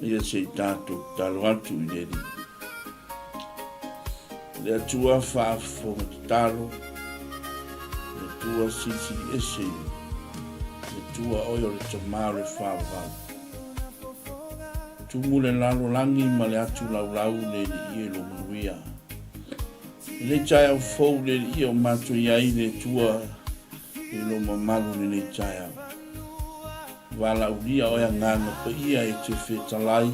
Ia se i tatou tatalo atu i le Alii. Le Atua faafofoga tatalo, le Atua silisili ese, le Atua oe o le Tama o le Faavavau. Tumu le lalolagi ma le atu laulau le Alii e lo manuia. Lenei taeao fou le Alii o matou i ai le Atua i lo mamalu lenei taeao. Valaaulia oe Agaga Paia e te fetalai,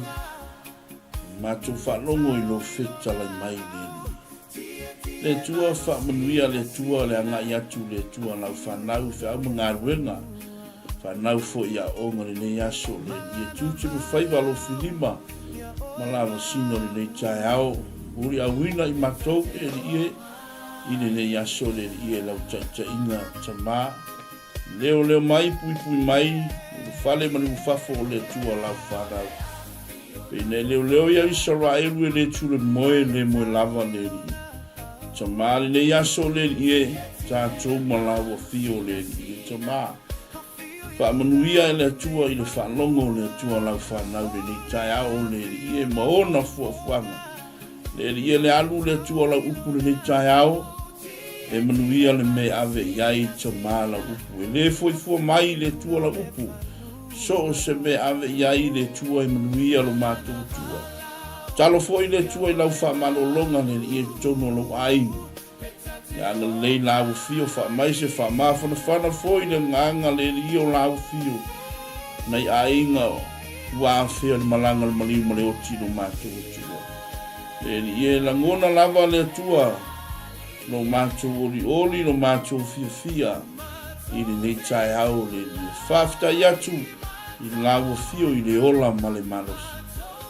matou faalogo i lou fetalai mai le Alii. Le Atua faamanuia le Atua le agai atu le Atua lau fanau i feau ma galuega fanau foi i aoga lenei aso le Alii e tiute ma faiva alofilima ma lavasina lenei taeao muliauina i matou e Alii e i lenei aso le Alii e lau taitaiga Tama Leoleo mai, puipui mai, le fale ma le ufafo o le Atua lau fanau. Pei na e leoleo ia Isaraelu e le tule moe, le moe lava le Alii. Tama lenei aso le Alii e, tatou ma lau afio le Alii e Tama. Faamanuia e le Atua i le faalogo o le Atua lau fanau lenei taeao o le Alii e ma ona fuafuaga. Le Alii e le alu le Atua lau upu lenei taeao, e manuia le mea e ave i ai Tama lau upu. E le foifua mai le Atua lau upu, so o se mea e ave i ai le Atua e manuia lo matou Atua. Tatalo foi le Atua i lau faamalologa le Alii e totonu o lou aiga. Ia agalelei lau afio faamaise faamafanafana foi le agaga le Alii o lau afio nai aiga ua afea le malaga le maliu ma le oti lo matou Atua. Le Alii e lagona lava le Atua lo matou olioli lo matou fiafia i lenei taeao le Alii. Faafetai atu i lau afio i le ola ma le malosi.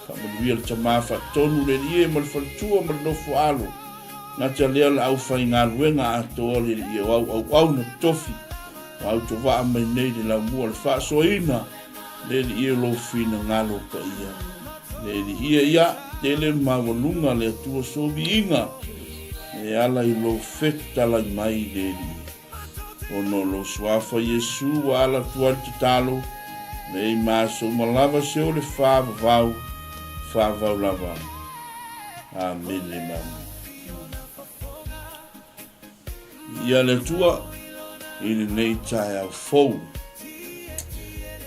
Faamanuia le Tama faatonu le Alii e ma le faletua ma le nofo alo. Gata lea o le aufaigaluega atoa le Alii o au auauna tofi ma autovaa mai nei le laumua le faasoaina le Alii o lou finagalo paia. Le Alii e ia, tele maualuga le Atua soviiga e ala i lou fetalai mai le Alii. Ona o lou suafa Iesu ua ala atu ai le tatalo, nei ma aso uma lava se o le faavavau, faavavau lava. Amene ma amene. Ia le Atua i lenei taeao fou.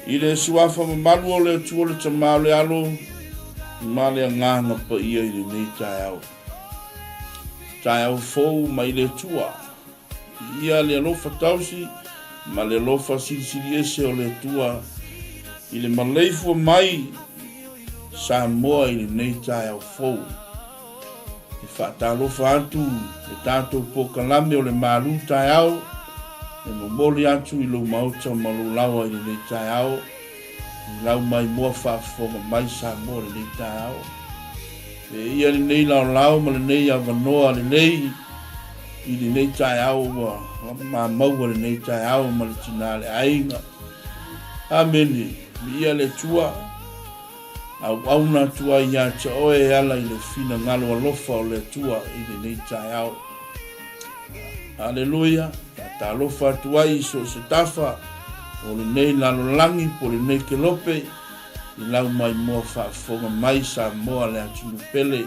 I le suafa mamalu o le Atua le Tama o le Alo ma le Agaga Paia i lenei taeao. Taeao fou mai le Atua. Ia le alofa tausi ma le alofa silisili ese o le Atua i le maleifua mai Samoa i lenei taeao fou. E faatalofa atu le tatou polokalame o le malu taeao e momoli atu i lou maota ma lou laoa i lenei taeao i lau maimoa faafofoga mai Samoa i lenei taeao. E ia lenei laolao ma lenei avanoa lelei i lenei taeao ua mamaua lenei taeao ma le tina le aiga. Amene. Viia le Atua. Auauna atu ai ia te oe e ala i le finagalo alofa o le Atua i lenei taeao. Aleluia! Faatalofa atu ai i so o se tafa o lenei lalolagi po o lenei kelope i lau maimoa faafofoga mai Samoa le atunuu pele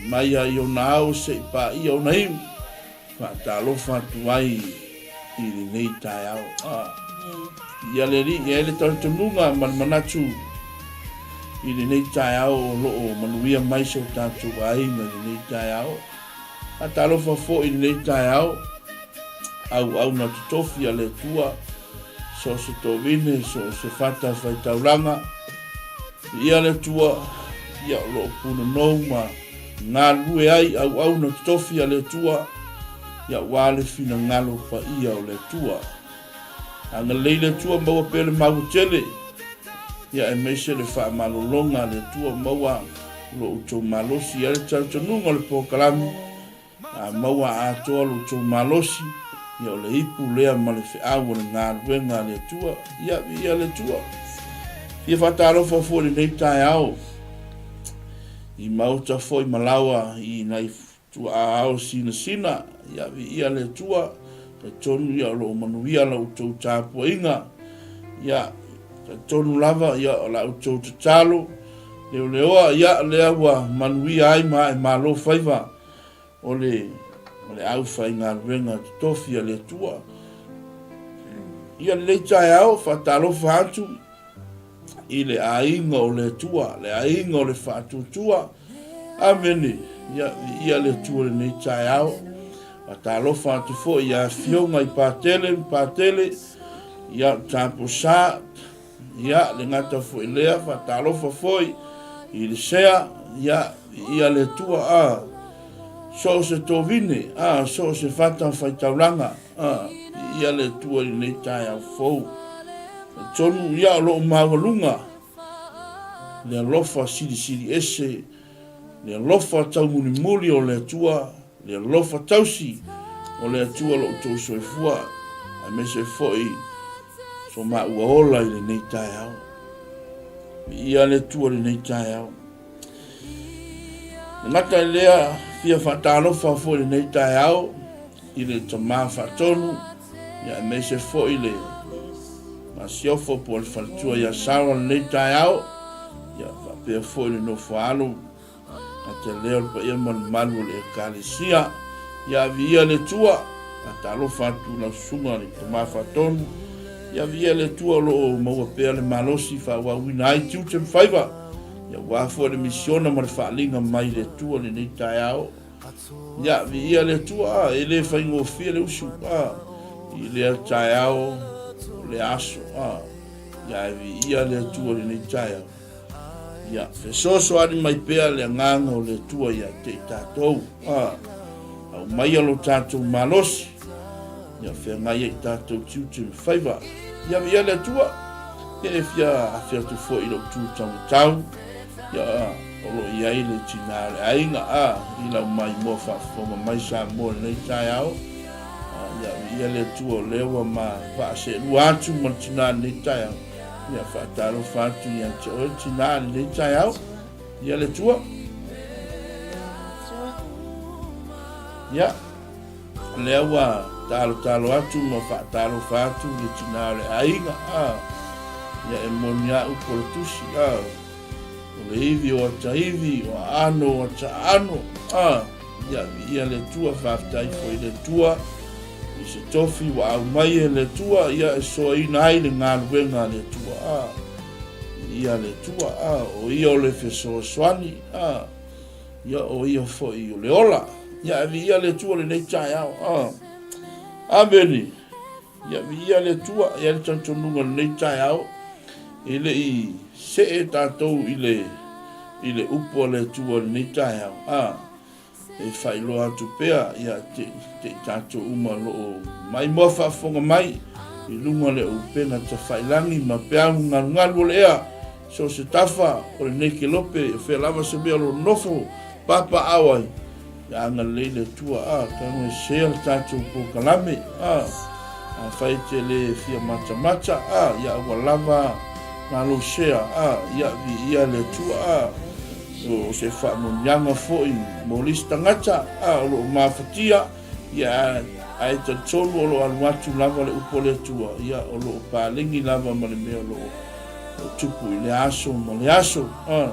mai lava i ona ao se i paia ona iu. Faatalofa atu ai i lenei taeao. Ah. Ia le Alii, e ai le talitonuga ma le manatu i lenei taeao o lo o manuia mai so tatou aiga i lenei taeao. Faatalofa foi i lenei taeao, auauna totofi a le Atua, so o se tovine, so o se fatafaitaulaga. Ia le Atua, ia o lo o punonou ma Galulue ai auauna totofi a le Atua, ia aua le finagalo paia o le Atua. Agalelei le Atua maua pea le maua tele, ia aemaise le faamalologa a le Atua maua lo outou malosi ai le talitonuga o le polokalame, a maua atoa lo outou malosi, ia o le ipu lea ma le feau o le galuega a le Atua, ia viia le Atua. Fia faatalofa foi i lenei taeao. I maota foi ma laoa i nai tuaa ao sinasina, ia viia le Atua, talitonu ia o lo o manuia la outou tapuaiga, ia talitonu lava ia o la outou tatalo, Leoleoa, ia, lea ua manuia ai ma ae malo faiva o le, o le aufaigaluega totofi a le Atua. Ia lenei taeao, faatalofa atu i le aiga o le Atua, le aiga o le faatuatua. Amene. Ia, viia le Atua i lenei taeao. Faatalofa atu foi i afioga i Patele ma Patele, ia, Taposa, Ia, le gata foi lea, faatalofa foi i le sea, ia, viia le Atua, a, so o se tovine, a, so o se fata faitaulaga, a, viia le Atua i lenei taeao fou. Talitonu, ia, o loo maualuga le alofa silisili ese, le alofa taumulimuli o le Atua, Le alofa tausi o le Atua lo outou soifua, aemaise foi so maua ola i lenei taeao. Viia le Atua i lenei taeao. E gata i lea, fia faatalofa foi i lenei taeao i le Tama Faatonu, ia aemaise foi le Masiofo po o le Faletua ia Sarah i lenei taeao, ia faapea foi le Nofoaalo A te leo le paia ma le mamalu o le Ekalesia, ia viia le Atua, faatalofa atu lau susuga le Tama Faatonu, ia viia le Atua o lo o maua pea le malosi faaauauina ai tiute ma faiva, ia aua foi le misiona ma le faaaliga mai le Atua i lenei taeao. Ia viia le Atua, e le faigofie le usu i lea taeao o lea aso, ia viia le Atua i lenei taeao. Ia fesoasoani mai pea le agaga o le Atua ia te i tatou. A, aumaia lo tatou malosi, ia feagai ai i tatou tiute ma faiva. Ia viia le Atua, ia e fia afe atu foi i lou tu taumatau, ia o lo o i ai le tina o le aiga, a, i lau maimoa faafofoga mai Samoa i lenei taeao. A, ia viia le Atua o lea ua ma vaaseelua atu ma le tina i lenei taeao. Ia faatalofa atu ia te oe tina i lenei taeao. Ia le Atua. Ia, lea ua talotalo atu ma faatalofa atu le tina o le aiga. A, ia e moni a upu o le tusi. A, o le ivi o ata ivi, o aano o ata aano. A, ia viia le Atua, faafetai foi i le Atua. I se tofi ua aumai e le Atua, ia e soaina ai le galuega a le Atua. A, viia le Atua, a, o ia o le fesoasoani, a, ia o ia foi o le ola. Ia e viia le Atua lenei taeao. A, amene. Ia viia le Atua, e i ai le talitonuga i lenei taeao, e le i see tatou i le, i le upu a le Atua i lenei taeao. A, E faailoa atu pea ia te i tatou uma o lo o maimoa faafofoga mai i luga o le upega tafailangi ma peau galugalu o le ea, so o se tafa o lenei kelope, o fea lava se mea o lo o nofo papaao ai, ia agalelei le Atua, a, tago e share le tatou polokalame, a, afai e te le fia matamata, a, ia ua lava na lou share, a, ia viia le Atua, a. O se faamanuiaga foi mo le isi tagata a o lo o mafatia, ia, ae talitonu o lo o alu atu lava le upu a le Atua, ia, o lo o paleni lava ma le mea o lo o tupu i lea aso ma lea aso. A.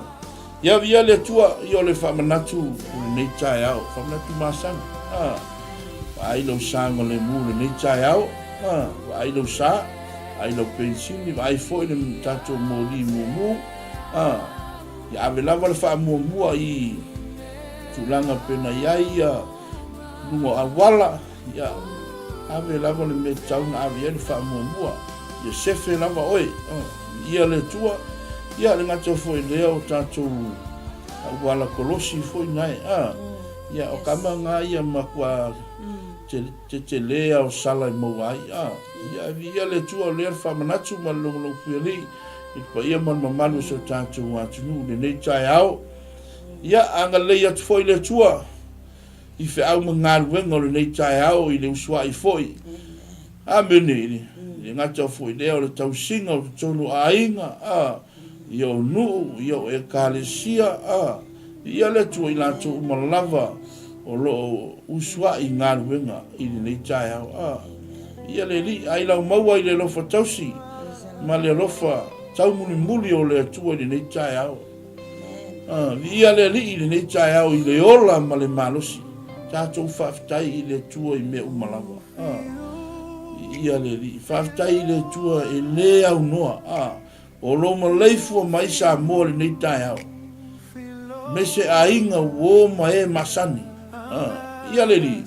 Ia viia le Atua, ia o le faamanatu o lenei taeao, faamanatu masani. A. Vaai lou saogalemu i lenei taeao, a, vaai lou sa, vaai lau penisini, vaai foi le tatou moli mumu, a. Ia ave lava le faamuamua i tulaga pei ona i ai ia luga o auala, ia ave lava le mea tatau ona ave i ai le faamuamua. Ia sefe lava oe, viia le Atua. Ia le gata foi lea o tatou auala kolosi foi nae, a, ia o kama nga ia matua tetele a o sala e maua ai, a, ia viia le Atua o lea le faamanatu ma le logologo puialii. I le paia ma le mamalu o si o tatou atunuu i lenei taeao. Ia, agalelei atu foi le Atua i feau ma galuega o lenei taeao i le usuai foi. Amene. I le gata foi lea o le tausiga o totonu o aiga, a, ia o nuu, ia o ekalesia, a, ia le Atua i latou uma lava o lo o usuai i galuega i lenei taeao. A, ia le Alii, ai lau maua i le alofa tausi ma le alofa taumulimuli o le Atua i lenei taeao. Viia le Alii i lenei taeao i le ola ma le malosi. Tatou faafetai i le Atua i mea uma lava. Viia le Alii. Faafetai i le Atua e le aunoa. O lou maleifua mai Samoa i lenei taeao. Me se aiga uo ma e masani. Viia le Alii.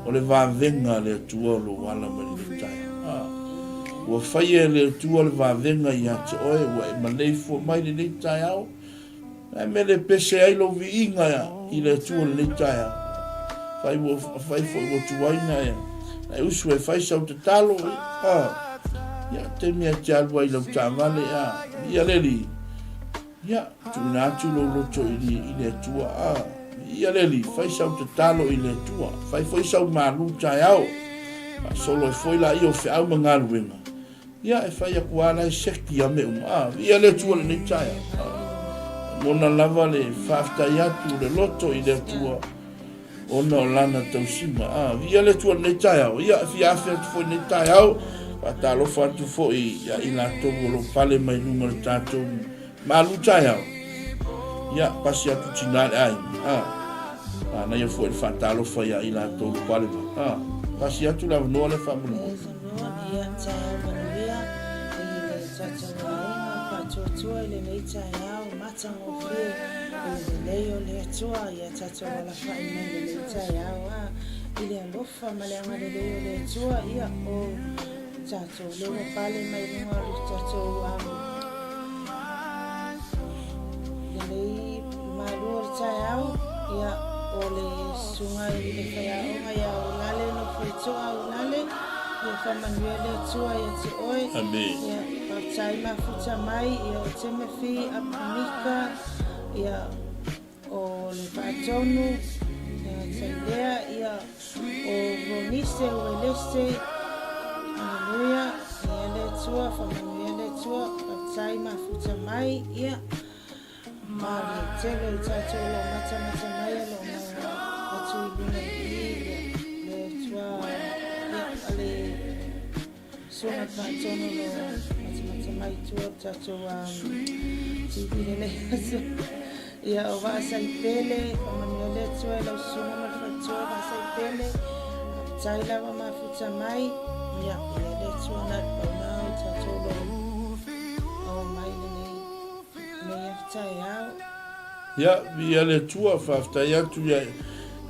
O le vavega a le Atua o lou ala mai lenei taeao. Ua faia e le Atua le vavega ia te oe, ua e maleifua mai lenei taeao. Ae mea le pese ai lou viiga i le Atua i lenei taeao. Fai ua fai foi ua tuai na e na e usu e fai sau tatalo a ia taimi e te alu ai i lau taavale a ia le Alii ia tuuina atu lou loto i le, i le Atua a ia le Alii fai sau tatalo i le Atua fai foi sau malu taeao faasolo ai foi laia o feau ma galuega Ia, e fai atu lava la e seki a mea uma. Ah, viia le Atua i lenei taeao. Ah, lagona lava le faafetai atu le loto i le Atua ona o lana tausiga. Ah, viia le Atua i lenei taeao. Ia, e fia afe atu foi i lenei taeao, faatalofa atu foi ia i latou o lo o pale mai luga o le tatou malu taeao. Ia, pasi atu tina le aiga. Ah, manaia foi le faatalofa ia i latou o lo o pale mai. Ah, pasi atu le avanoa lea faamolemole. Noa, ia, taeao manuia i le tatou aiga faatuatua i lenei taeao matagofie i le lelei o le Atua ia tatou alafai mai i lenei taeao a i le alofa ma le agalelei o le Atua ia o tatou lea ua pale mai luga o le tatou lenei malu o le taeao ia o le susuga i le faiaoga ia Ulale Nofoitoa Ulale ia faamanuia le Atua ia te oe. Amen. Ia faafetai mafuta mai ia o Timothy Apumika ia o le Faatonu ia Tailea ia o Ronise Uelese Haleluia ia le Atua faamanuia le Atua faafetai mafuta mai ia malie tele i tatou o lo o matamata mai o lo o maua atu i luga i i ia le Atua ia a le Suaga Faatonu o lo o matamata mai i tua o le tatou TV lenei aso. Ia, o Vaasaipele, faamanuia le Atua i lau susuga ma le faletua Vaasaipele. Faafetai lava mafuta mai. Ia, ia le Atua na le pauna o tatou lo o mai lenei nei aso taeao. Ia, viia le Atua, faafetai atu ia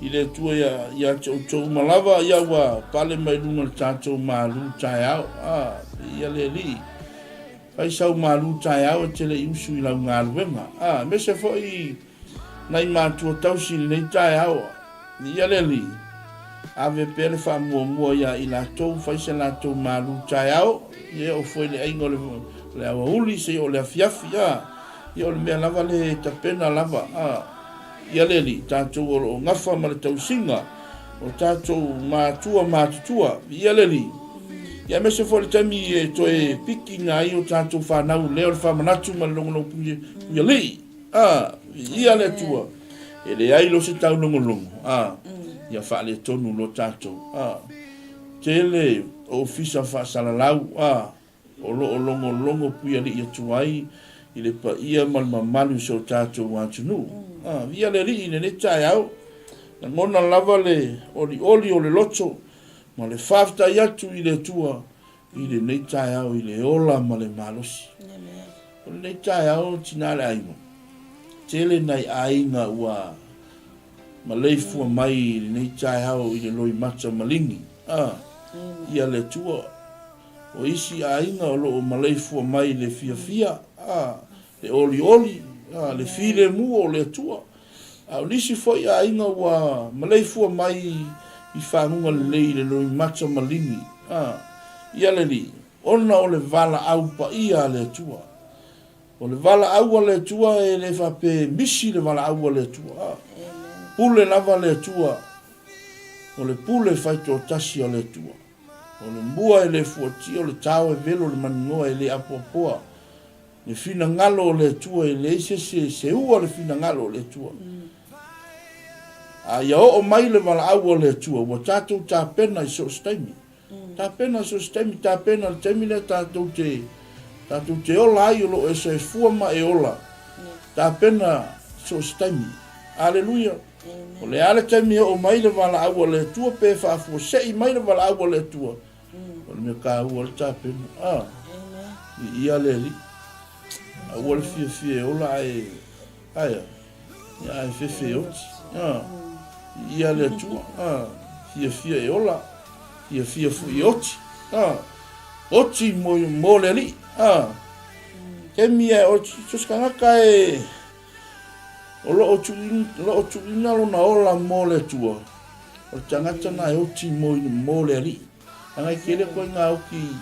i le Atua ia, ia te outou uma lava, ia ua pale mai luga le tatou malu taeao. Ah, viia le Alii. Fai sau malu taeao e te le i usu i lau galuega. Ah, aemaise foi nai matua tausi i lenei taeao. Viia le Alii. Ave pea le faamuamua ia i latou, fai se latou malu taeao, ia oo foi i le aiga o le, o le aoauli, seia oo i le afiafi. Ah, Ia o le mea lava lea e tapena lava a ia le Alii, tatou o lo o gafa ma le tausiga o tatou matua matutua, ia le Alii. Ia aemaise foi le taimi e toe pikiina ai o tatou fanau lea o le faamanatu ma le logologo Puialii, a ia le Atua, e leai loa se taulogologo, a ia faaletonu loa tatou, a tele ofisa faasalalau, a O lo o logologo puialii atu ai i le paia ma le mamalu i so tatou atunuu. A, viia le Alii i lenei taeao, lagona lava le olioli o le loto ma le faafetai atu i le Atua i lenei taeao i le ola ma le malosi. O lenei taeao, tina le aiga, tele nai aiga ua maleifua mai i lenei taeao i le loimata maligi. A, viia le Atua. O isi aiga o lo o maleifua mai i le fiafia, a, le olioli, a, le filemu o le Atua. A o nisi foi aiga ua maleifua mai i faguga lelei i le loimata maligi, a, ia le Alii, ona o le valaau paia a le Atua. O le valaau a le Atua e le faapea e misi le valaau a le Atua, a, pule lava le Atua, o le pule faitoatasi a le Atua. O le mua e le fuatia, o le tao e velo, o le maninoa e le apoapoa. Le finagalo o le Atua e leai se isi e seua le finagalo o le Atua. A ia oo mai le valaau a le Atua, ua tatou tapena i so o se taimi. Tapena i so o se taimi, tapena i le taimi lea tatou te, tatou te ola ai, o lo o e soifua ma e ola. Tapena. So o se taimi. Aleluia. O le a le taimi e oo mai le valaau a le Atua pe faafuasei mai le valaau a le Atua, o le mea taua le tapena. A, viia le Alii. Aua le fiafia e ola ae, aea, ia ae fefe e oti. A, viia le Atua. A, fiafia e ola, fiafia foi e oti. A, oti mo, mo le Alii. A, taimi e oti, so se tagata e, O lo o tuuina lona ola mo le Atua, o le tagata na e oti mo le Alii. Leaga e tele koe nga oti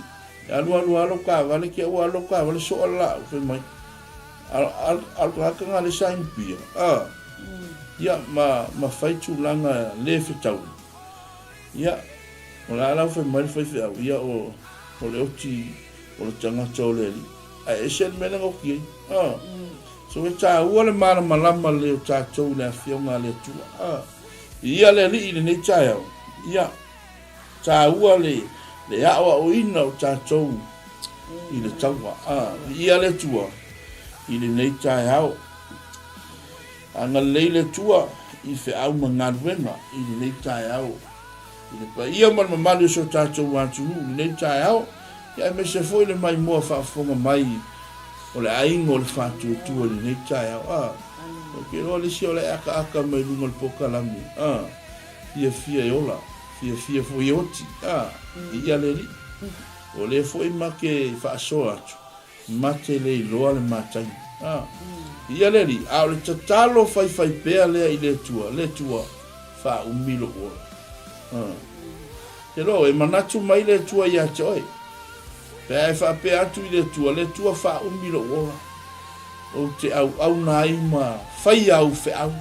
e alualu lava lou taavale, te ua alu lau taavale soa le laau, fai mai, a o le tagata na lea sa inupia, a, ia, ma fai tulaga le fetaui. Ia, o le a la fai mai le faifeau, ia o le oti o le tagata o le Alii. Ae ese le mea lea na oti ai, a. So e taua le malamalama lelei o tatou i le Afioga a le Atua. A, viia le Alii i lenei taeao. Ia, taua le, le aoaoina o tatou i le taua. A, viia le Atua i lenei taeao. Agalelei le Atua i feau ma galuega i lenei taeao. I le paia ma le mamalu o si o tatou atunuu i lenei taeao, ia aemaise foi le maimoa faafofoga mai o le aiga o le Faatuatua i lenei taeao. A, ou te iloa le isi o la e akaaka mai luga o le polokalame, a, fiafia e ola, fiafia foi e oti, a, viia le Alii. O lea foi ma te faasoa atu, Ma te le iloa le mataimi. A, ia le Alii, a o le tatalo faifai pea lea i le Atua, le Atua, faaumi lou ola. A. Te iloa oe, e manatu mai le Atua ia te oe. Pe a e faapea atu i le Atua, le Atua faaumi lou ola, ou te auauna ai ma fai au feau.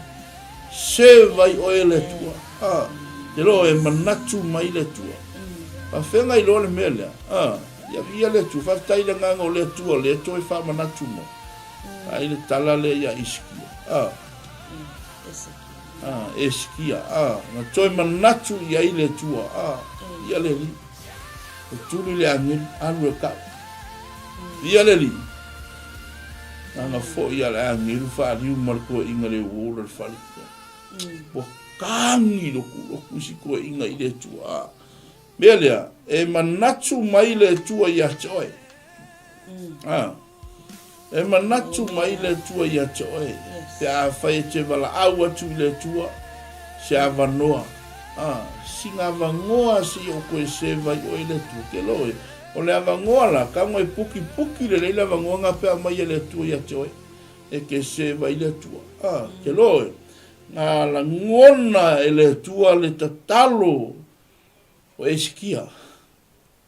Serve ai oe le Atua. A, te iloa oe, e manatu mai le Atua. Faafeagai loa le mea lea. A. Ia viia le Atua. Faafetai i le agaga o le Atua o lea toe faamanatu mai ai le tala lea ia Isikia. A. A, Esikia. A, na toe manatu i ai le Atua. A, ia le Alii. E tuli le agelu, alu e kau. Viia le Alii. Nana foi a le agelu faaliu ma le toeaiga le uo le fale. Ua kagi lokuloku isi toeaiga i le Atua. A. Mea lea, e manatu mai le Atua ia te oe. A, e manatu mai le Atua ia te oe. Pe afai e te valaau atu i le Atua, se avanoa. A, sina avanoa se i o koe serve ai oe i le Atua. Ke loe, o le avanoa la, tago e pukipuki lelei le avanoa na pe aumai e le Atua ia te oe. E te serve ai le Atua. A, ke loe, na lagona e le Atua le tatalo O Esikia,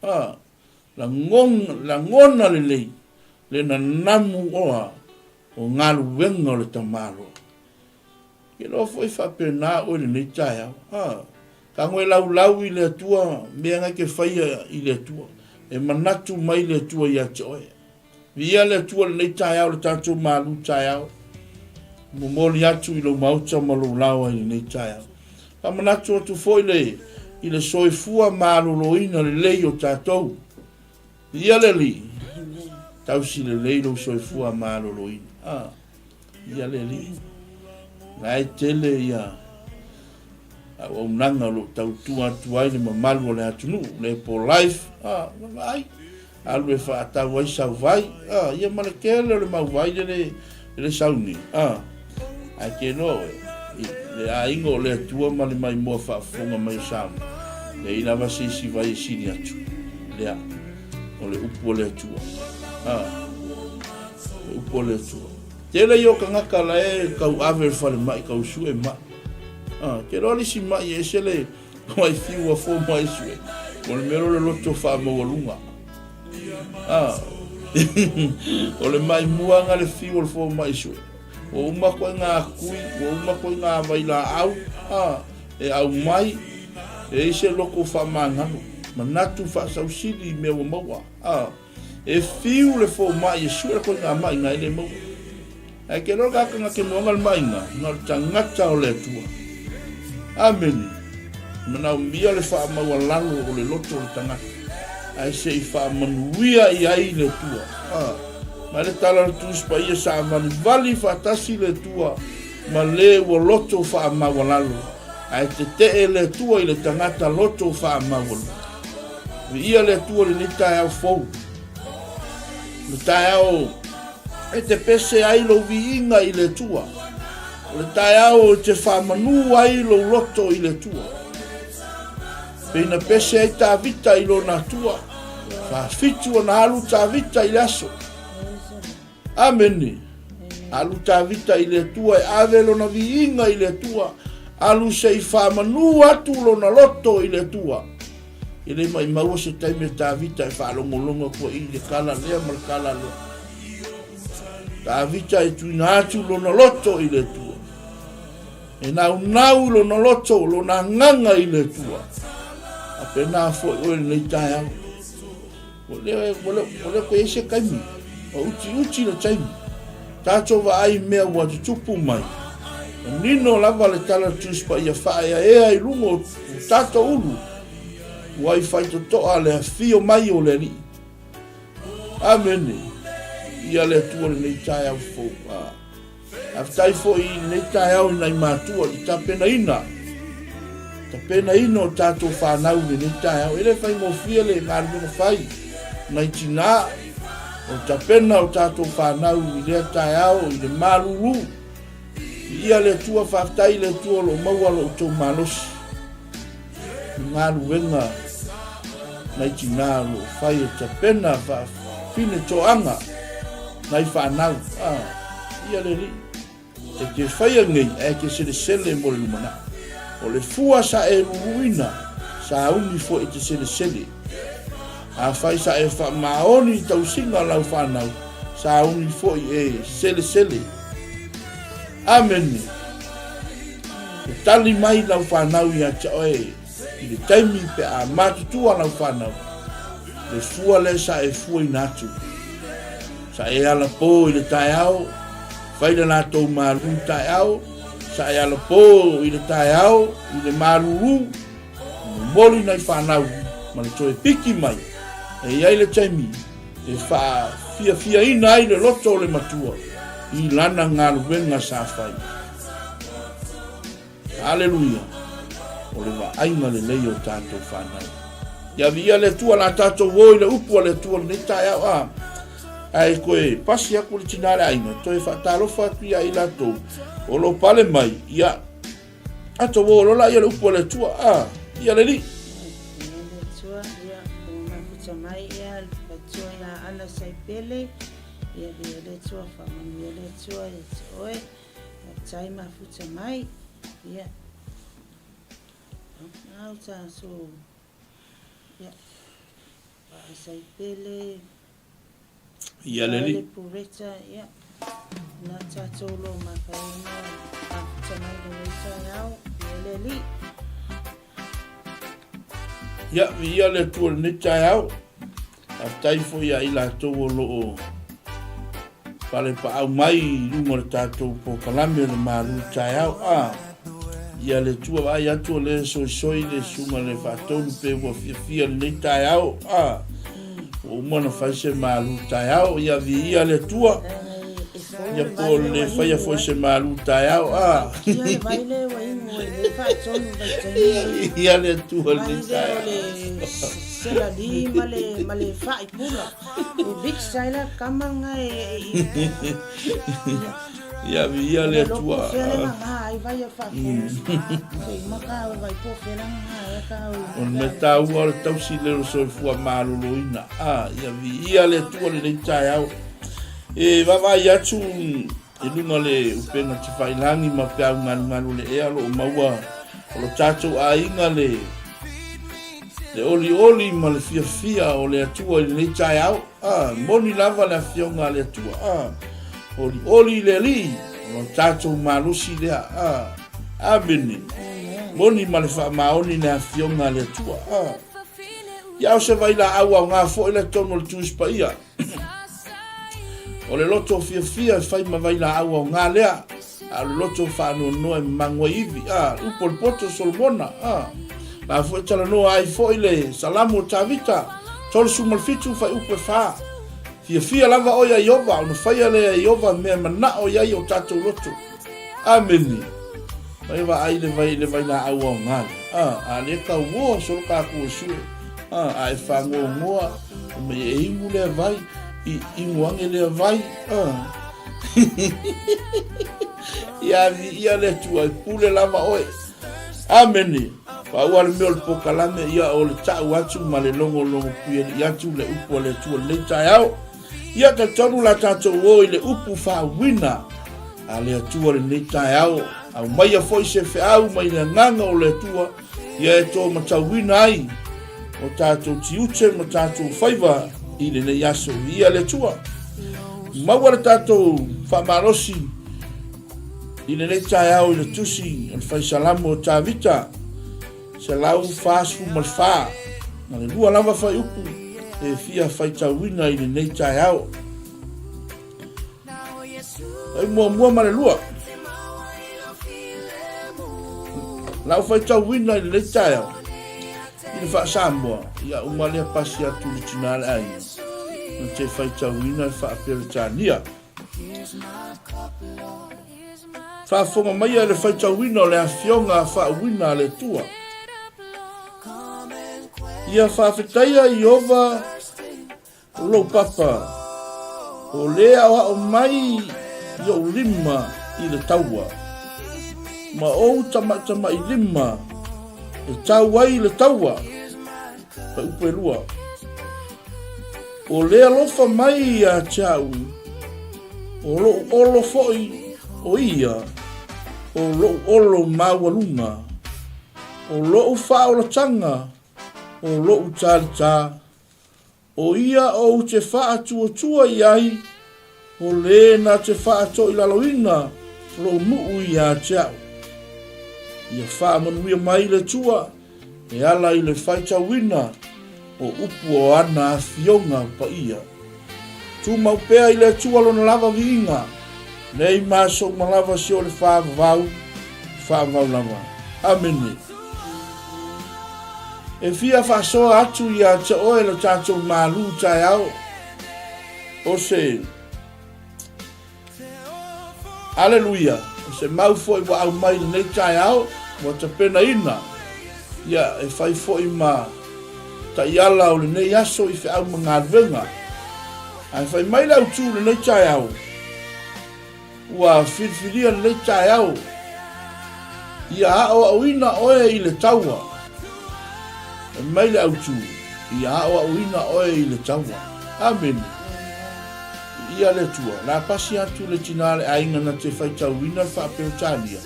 a, lagona, lagona lelei le nanamu oa o galuega o le tamaloa. Ke loa foi faapena oe lenei taeao, a, tago e laulau i le Atua mea ngai ke faia i le Atua, e manatu mai le Atua ia te oe. Viia le Atua i lenei taeao, le tatou malu taeao. Momoli atu i lou maota ma lou laoa i lenei taeao. Faamanatu atu foi le, i le soifua maloloina lelei o tatou. Viia le Alii. Tausi lelei lou soifua maloloina. Ah, viia le Alii. La e tele ia auaunaga o lo o tautua atu ai le mamalu o le atunuu, le po life, ah, vaai. Alu e faatau ai sau vai, a, ia ma le tele o le mau vai lele, lele sau nei, a. Ae te iloa oe, i le aiga o le Atua ma le maimoa faafofoga mai o Samoa, leai lava se isi vai e sili atu, lea, o le upu a le Atua, a, le upu a le Atua. Tele ia o tagata la e tauave i le falemai, tau sue mai, a, te iloa le isi mai e ese le, Mai fiu a fo mai sue. O le mea le loto faamaualuga. Ah. o le mai muanga le fiu o le fo mai sue. Ua uma koe ngā kui, ua uma koe ngā vailaau, ah, e au mai, e i se loko whaamangalo, manatu whaasausili i mea ua maua. Ah. E whiu le fomai e sue koe ngā maʻiga e le maua. Ae ke loa ka ke moanga le maʻiga, na o le tagata o le Atua. Amene. Manaomia le faamaualalo o le loto o le tagata, ae se i faamanuia i ai le Atua. Ah, mai le tala o le Tusi Paia sa valivali faatasi le Atua. ma le ua loto faamaualalo, ae tetee le Atua i le tagata loto faamaualuga. Viia le Atua i lenei taeao fou, le taeao e te pese ai lou viiga i le Atua, o le taeao e te faamanu ai lou loto i le Atua. Pei na pese ai Tavita i lona Atua, faafitu ona alu Tavita i le aso. Amene. Alu Tavita i le Atua e ave lona viiga i le Atua, alu se i faamanu atu lona loto i le Atua. E le maimaua se taimi o Tavita e faalogologo atu ai i le kala lea ma le kala lea. Tavita e tuuina atu lona loto i le Atua. E naunau i lona loto, lona agaga i le Atua. A pena foi oe lenei taeao. Ua le, ua le, ua le koe i ai se taimi. Ua utiuti le taimi. Tatou vaai i mea ua tutupu mai. Manino lava le tala Tusi Paia faaeaea i luga o tatou ulu. Ua i faitotoa le afio mai o le Alii. Amene. Ia le Atua lenei taeao fou. Ah. Faafetai foi i lenei taeao i nai matua i tapenaina tapenaina o tatou fanau i lenei taeao. E le faigofie le galuega fai nai tinā o tapena o tatou fanau i lea taeao i le malulu. Viia le Atua, faafetai i le Atua o lo o maua lo outou malosi i galuega nai tinā o lo o fai e tapena faafine toaga nai fanau. Ah, ia le Alii, e te faia nei ae e te selesele mo le lumanai. O le fua sa e luluina, sauni foi e te selesele. Afai sa e faamaoni i tausiga lau fanau, sauni foi e selesele. Amene. E tali mai lau fanau ia te oe i le taimi pe a matutua lau fanau, le fua lea sa e fuaina atu. Sa e alapō i le taeao, fai le latou malū taeao, sa e alapō i le taeao i le malūlū, momoli nai fanau ma le toe piki mai, e i ai le taimi e faafiafiaina ai le loto o le matua i lana galuega sa fai. Aleluia! O le vaaiga lelei o tatou fanau. Ia viia le Atua la tatou o i le upu a le Atua lenei taeao a. Ae toe pasi aku le tina le aiga, toe faatalofa atu ia i latou o lo pale mai, ia tatou o lola ia le upu a le Atua a, ia le Alii. Le Atua, ia, ua mafuta mai ia le Atua ia Ana Saipele, ia viia le Atua, faamanuia le Atua ia te oe. Faafetai mafuta mai. Ia. Au tatou. Ia. Vaasai pele. Ia le Alii. Pureta, ia. Na tatou lo makaina. Mafuta mai lenei taeao. Ia le Alii. Ia, viia le Atua i lenei taeao. Faafetai foi ia i latou o lo o palepaau mai i luga o le tatou polokalame o le malu taeao. A, ia le Atua vaai atu o lea e soisoi le susuga i le faatonu pe ua fiafia lenei taeao. A, ua uma ona fai se malu taeao. Ia viia le Atua. Ia po o le faia foi se malu taeao. A. Ia le Atua lenei taeao. Selali ma le ma le fai pula. E mix ai la kama nga e Ia viia le Atua. O le mea taua o le tausi le o le soifua maloloina. A, ia viia le Atua lenei taeao. E vaavaai atu i luga o le upega tafailagi ma peau galugalu o le ea o lo o maua o lo tatou aiga le le olioli ma le fiafia o le Atua i lenei taeao. A, moni lava le afioga a le Atua. A, olioli i le Alii, o lo tatou malosi lea. A, amene. Moni ma le faamaoni le afioga a le Atua. A, ia o se vailaau aoga foi le tonu o le Tusi Paia. O le loto fiafia e fai ma vailaau aoga lea, a o le loto faanoanoa e magu ai ivi. A, upu o le poto o Solomona. A, la foi talanoa ai foi le Salamo o Tavita, 37 fuaiupu e 4. Fiafia lava oe ia Ieova, ona faia lea e Ieova mea e manao i ai o tatou loto. Amene. Mai vaai le vai le vailaau aoga lea. A, a lea tauoa solo tatou e sue. A, a e fagoagoa, fai mai e inu lea vai, i inu ane lea vai. A. Ia viia le Atua, e pule lava oe. Amene. Pau lava le mea o le pokalame, ia o le tau atu ma le logologo puialii atu le upu a le Atua i lenei taeao. Ia talitonu la tatou o i le upu faauuina a le Atua lenei taeao. Aumaia foi se feau mai le agaga o le Atua ia e to matauina ai o tatou tiute ma tatou faiva i lenei aso. Viia le Atua. Maua le tatou faamalosi i lenei taeao i le tusi o le Faisalamo o Tavita. 144, na le lua lava fuaiupu e fia faitauina i lenei taeao. Ai muamua ma le lua. Lau faitauina i lenei taeao i le faa-Samoa, ia uma lea pasi atu le tina le aiga, na te faitauina le faa-Peretania. Faafofoga maia i le faitauina o le Afioga faauuina a le Atua. Ia faafetaia Ieova lou papa, o le aoao mai i ou lima i le taua, ma ou tamaʻitamaʻi lima e tau ai i le taua. Fuaiupu e lua. O le alofa mai ia te au, o loʻu olo foi o ia, o loʻu olo maualuga, o loʻu faaolataga, o loʻu talitā, o ia ou te faatuatua i ai, o lē na te faatoilaloina lou nuu ia te au. Ia faamanuia mai le Atua e ala i le faitauina o upu o ana afioga paia. Tumau pea i le Atua lona lava viiga, nei ma aso uma lava si o le faavavau, faavavau lava. Amene. E fia faasoa atu ia te oe lo tatou malu taeao, o se Aleluia! O se mau foi ua aumai i lenei taeao, ua tapenaina, ia, e fai foi ma taiala o lenei aso i feau ma galuega. Ae fai mai le autū i lenei taeao, ua filifilia lenei taeao, ia aoaoina oe i le taua. Fai mai le autū, ia aoaoina oe i le taua. Amene. Viia le Atua, la pasi atu le tina a le aiga na te faitauina le faa-Peretania,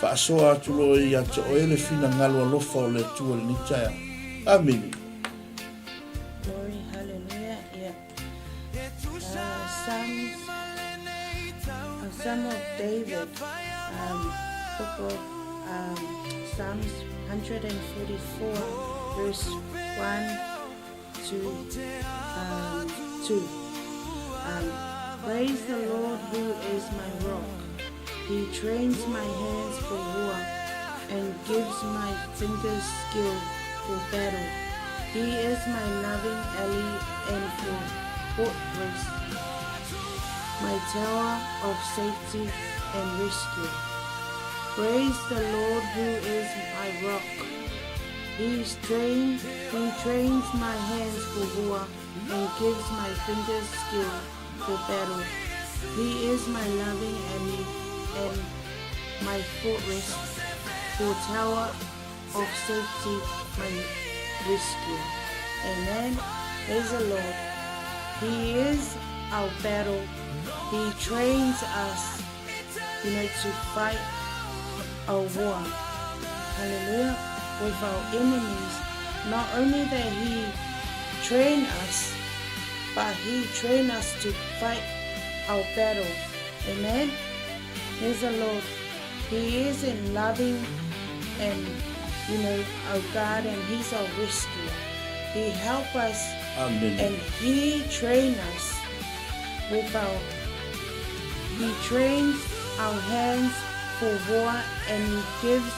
faasoa atu loa ia te oe le finagalo alofa o le Atua i lenei taeao. Amene. Glory, hallelujah. Yeah. Psalms, a Psalm of David, book of Psalms 144, verse 1 to 2. Praise the Lord who is my rock. He trains my hands for war and gives my fingers skill for battle. He is my loving ally and for fortress, my tower of safety and rescue. Praise the Lord who is my rock. He's trained, he trains my hands for war and gives my fingers skill for battle. He is my loving ally and my fortress, for tower of safety, my rescue. Amen. Praise the Lord. He is our battle. He trains us, you know, to fight our war. Hallelujah. With our enemies. Not only that he train us, but he train us to fight our battle. Amen. Praise the Lord. He is in loving and you know our God and He's our rescuer. He help us Amen. and He train us with our He trains our hands for war and He gives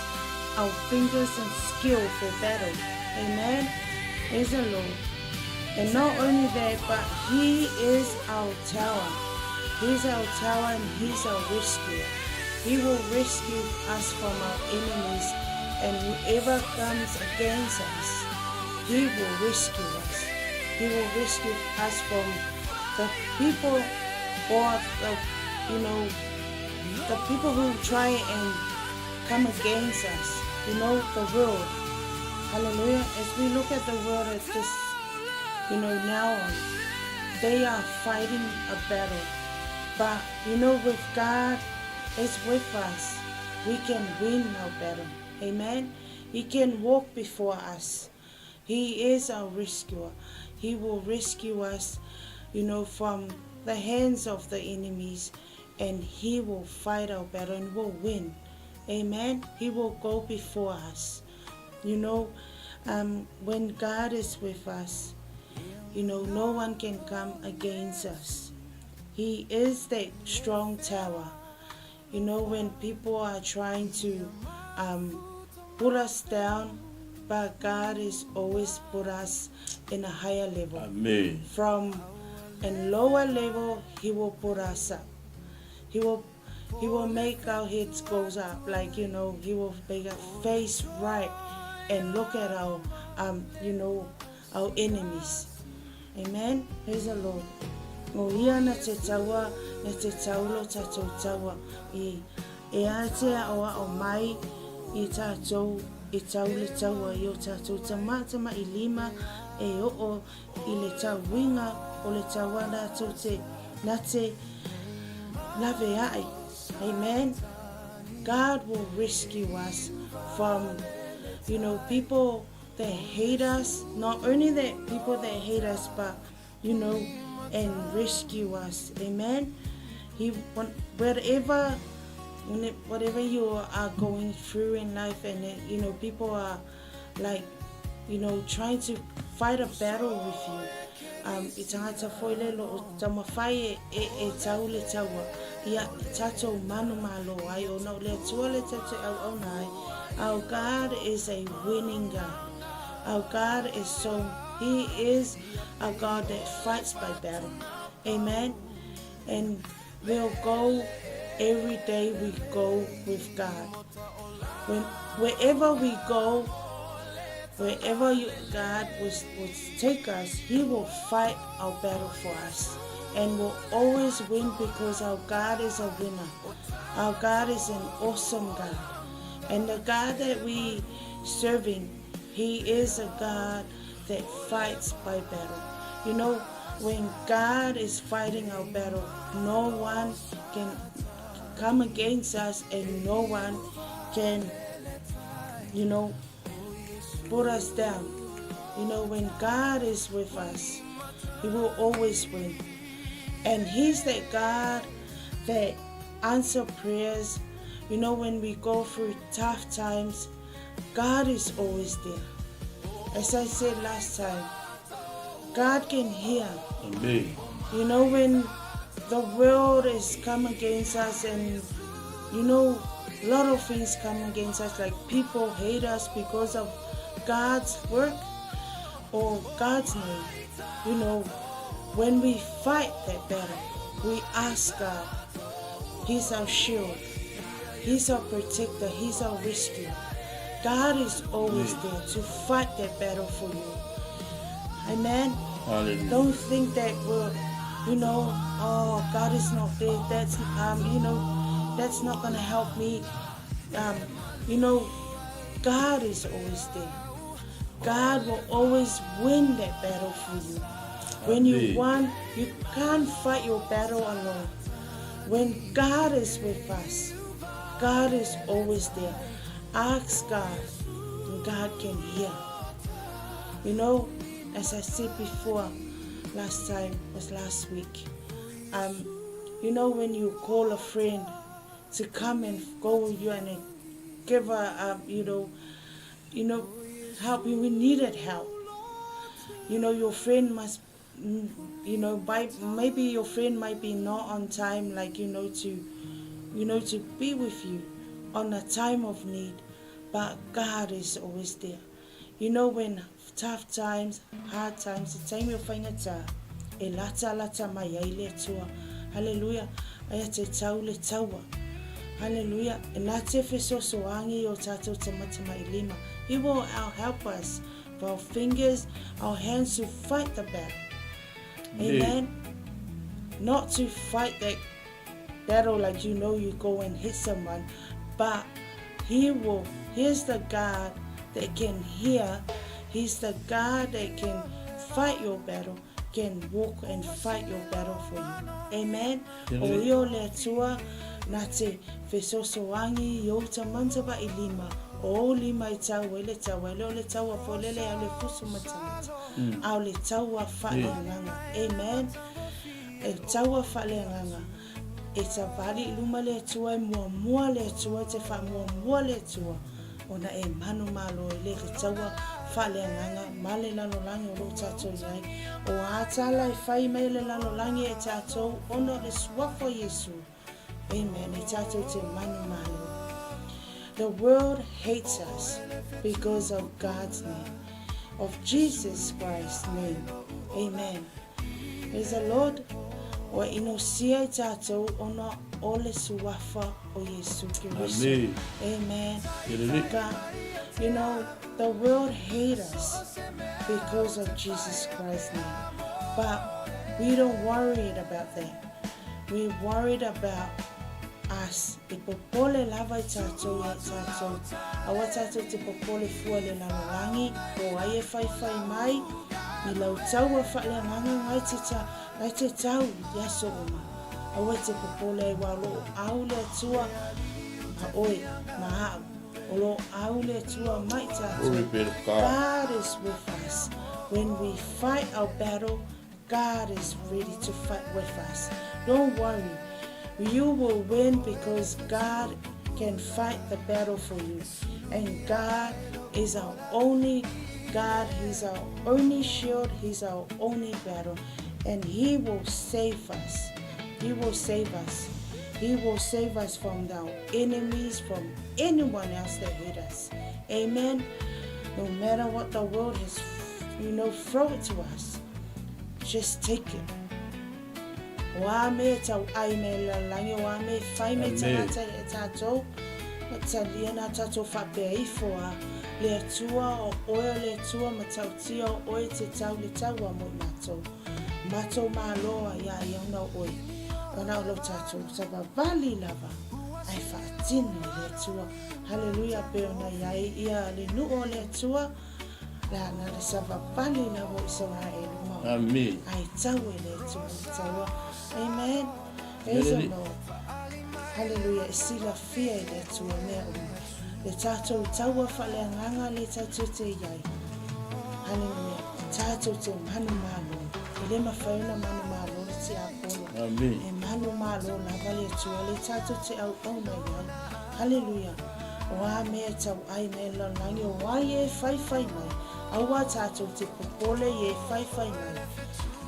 our fingers and skill for battle. Amen. Praise the Lord. And not only that, but He is our tower. He's our tower and He's our rescuer. He will rescue us from our enemies and whoever comes against us, He will rescue us. He will rescue us from the people or the, you know, the people who try and come against us, you know, the world. Hallelujah. As we look at the world at this, you know, now on, they are fighting a battle. But, you know, with God is with us, we can win our battle. Amen. He can walk before us. He is our rescuer. He will rescue us, you know, from the hands of the enemies and he will fight our battle and will win. Amen. He will go before us. You know, um, when God is with us, you know, no one can come against us. He is that strong tower. You know, when people are trying to um, put us down, but God is always put us in a higher level. Amen. From a lower level, He will put us up. He will He will make our heads goes up, like you know, He will make our face right and look at our um, you know, our enemies. Amen. Praise the Lord. O ia na te taua, na te taulo tatou taua i e a te ao ao mai i tatou i tau le taua i o tatou tamatama i lima e oo i le tauiga o le taua ratou te na te lawe ae. Amen. God will rescue us from, you know, people that hate us. Not only that people that hate us, but, you know, and rescue us. Amen. He, whatever, whatever you are going through in life and, you know, people are like, you know, trying to fight a battle with you. Um, i tangata foi le lo o tamawhai e, e, e tau le taua. Ia tātou manu malo ai o nau le atua le tātou au au nai. Our God is a winning God. Our God is so, He is a God that fights by battle. Amen. And we'll go every day we go with God. When, wherever we go, wherever you, God will, will take us, He will fight our battle for us and will always win because our God is a winner. Our God is an awesome God. And the God that we serving, He is a God that fights by battle. You know, when God is fighting our battle, no one can come against us and no one can, you know, put us down. You know, when God is with us, He will always win. And He's that God that answer prayers. You know, when we go through tough times, God is always there. As I said last time, God can hear. Amen. You know, when the world is come against us and, you know, a lot of things come against us, like people hate us because of God's work or God's name. You know, when we fight that battle, we ask God. He's our shield. He's our protector. He's our rescuer. God is always there to fight that battle for you. Amen. Hallelujah. Don't think that we're, you know, oh, God is not there. That's, um, you know, that's not going to help me. Um, you know, God is always there. God will always win that battle for you. When you want, you can't fight your battle alone. When God is with us, God is always there. Ask God, and God can hear. You know, as I said before, last time was last week. Um, you know, when you call a friend to come and go with you and give a, um, you know, you know, help you. We needed help. You know, your friend must, you know, by maybe your friend might be not on time, like you know, to, you know, to be with you on a time of need, but God is always there. You know, when tough times, hard times, the time o faigata, e lata lata mai ai le Atua. Hallelujah. Aia te tau le taua. Hallelujah. E na te fesoasoani i o tātou tamatamailima. He will help us for our fingers, our hands to fight the battle. Amen. Not to fight that battle like you know you go and hit someone, but he will, he's the God that can hear. He's the God that can fight your battle, can walk and fight your battle for you. Amen. O ia o le Atua na te fesoasoani i ou tamatamailima, o ou lima i tau ai le taua, e le o le taua foi lele a le fusu matamata, a o le taua faaleagaga. Amen. E taua faaleagaga, e savali i luma le Atua, e muamua le Atua, e te faamuamua le Atua, ona e manumalo ai le le taua faaleagaga ma le lalolagi o lo o tatou i ai. O a tala e fai mai e le lalolagi e tatou ona o le Suafa o Iesu. Amen. E tatou te manumalo. The world hates us because of God's name, of Jesus Christ's name. Amen. Praise the Lord. Ua inosia i tatou ona o le Suafa o Iesu Keriso. Amen. Amen. Elele. God, you know, the world hate us because of Jesus Christ's name. But we don't worry about that. We worried about us. E popole lava i tatou ia tatou. Aua tatou te popole fua i le lalolagi, po o ai e whaiwhai mai, i lau taua faaleagaga ngai te ta, ngai te tau i aso uma. Aua e te popole ai wa o lo o au le Atua ma oe, ma a'u. O lo o au le Atua mai tatou. Glory be to God. God is with us. When we fight our battle, God is ready to fight with us. Don't worry. You will win because God can fight the battle for you. And God is our only God. He's our only shield. He's our only battle. And He will save us. He will save us. He will save us from our enemies, from anyone else that hate us. Amen. No matter what the world has, you know, throw it to us, just take it. O a mea e tau ai me le lalolagi, o a mea e fai me tagata i a tatou, e talia nā tatou faapea ifo a le Atua, o oe o le Atua matautia o oe te tau le taua mo i matou. Matou malo a ia ia ona o oe. Ona o lo tatou savavali lava ae faatino i le Atua. Haleluia pei ona i ai ia le nuu o le Atua, la na le savavali lava o Isaraelu ma Amen. Ae tau e le Atua le taua. Amen. Praise the Lord. Haleluia e silafia e le Atua mea uma. Le tatou taua faaleagaga le tatou te i ai. Haleluia. Tatou te manumalo. E le mafai ona manumalo le tiapolo. Amen. E manumalo lava le Atua le tatou te auauna i ai. Haleluia. O a mea e tau ai mai le lalolagi, o ai e whaiwhai mai. Aua tatou te popole i e whaiwhai mai.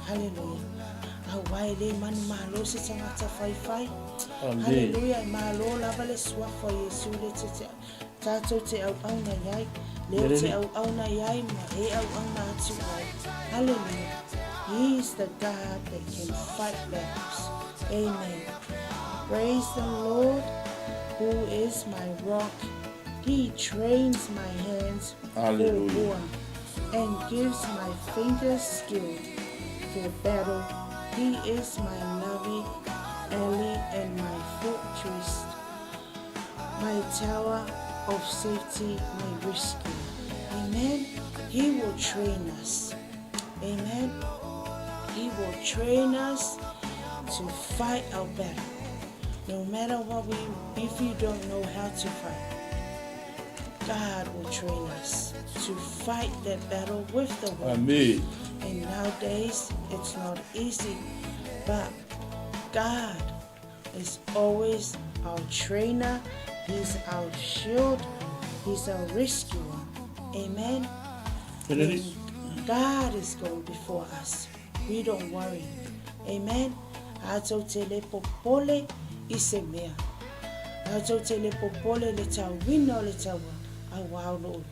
Haleluia. Aua e le manumalo se tagata whaiwhai. Amen. Haleluia. E malo lava le suafa o Iesu le te te tatou te auauna i ai. Leo te auauna i ai ma e auauna atu ai. Hallelujah. He is the God that can fight battles. Amen. Praise the Lord, who is my rock. He trains my hands for Hallelujah. war and gives my fingers skill for battle. He is my loving ally and my fortress, my tower of safety, my rescue. Amen. He will train us. Amen. He will train us to fight our battle. No matter what we, if you don't know how to fight, God will train us to fight that battle with the world. Amen. And nowadays, it's not easy, but God is always our trainer. He's our shield. He's our rescuer. Amen. Elele. When God is going before us, we don't worry. Amen. Atou te le popole i se mea. Atou te le popole le tauina o le taua, auā o loo